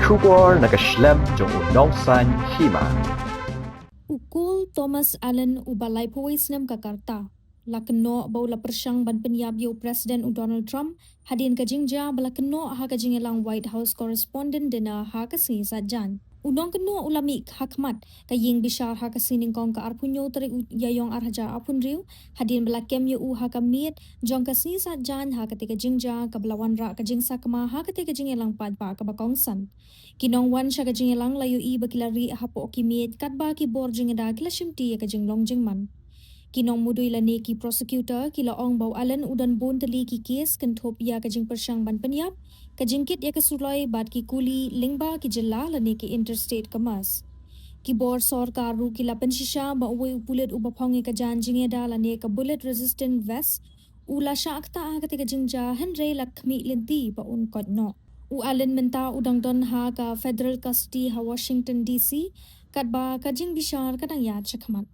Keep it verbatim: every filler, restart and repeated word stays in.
Khubor na ka shlem jong u nongsan hima. U Cole Thomas Allen uba laiphew wei snem ka rta la kynnoh ba u la pyrshang ban pynïap ïa u President u Donald Trump hadien ka jingjia ba la kynnoh ha ka jingïalang White House Correspondent Dinner ha ka sngi Saitjaiñ. U nongkynnoh u la mih hakhmat ka ïing bishar ha ka sngi nyngkong ka arphew hynñiew tarik u Ïaiong ar hajar arphew hynriew hadien ba la kem ïa u ha ka miet jong ka sngi Saitjaiñ ha katei ka jingjia kaba la wanrah ka jingsakma ha katei ka jingïalang paidbah kaba kongsan. Ki nongwan sha ka jingïalang la ïohi ba ki la rieh hapoh ki miej katba ki bor jingïada ki la shimti ïa ka jinglong jingman. Ki nongmudui lane ki prosecutor ki la ong ba u Allen u don bun tylli ki kes kynthup ïa ka jingpyrshang ban pynïap, ka jingkit ïa ka suloi bad ki kuli lyngba ki jylla lane ki interstate commerce. Ki bor sorkar ruh ki la pynshisha ba uwei u pulit uba phong ïa ka jaiñ jingïada lane ka bullet resistant vest u la shah ktah ha katei ka jingjia hynrei la khmih lynti ba un koit noh. U Allen mynta u dang don ha ka federal custody ha Washington D C katba ka jingbishar ka dang ïaid shakhmat.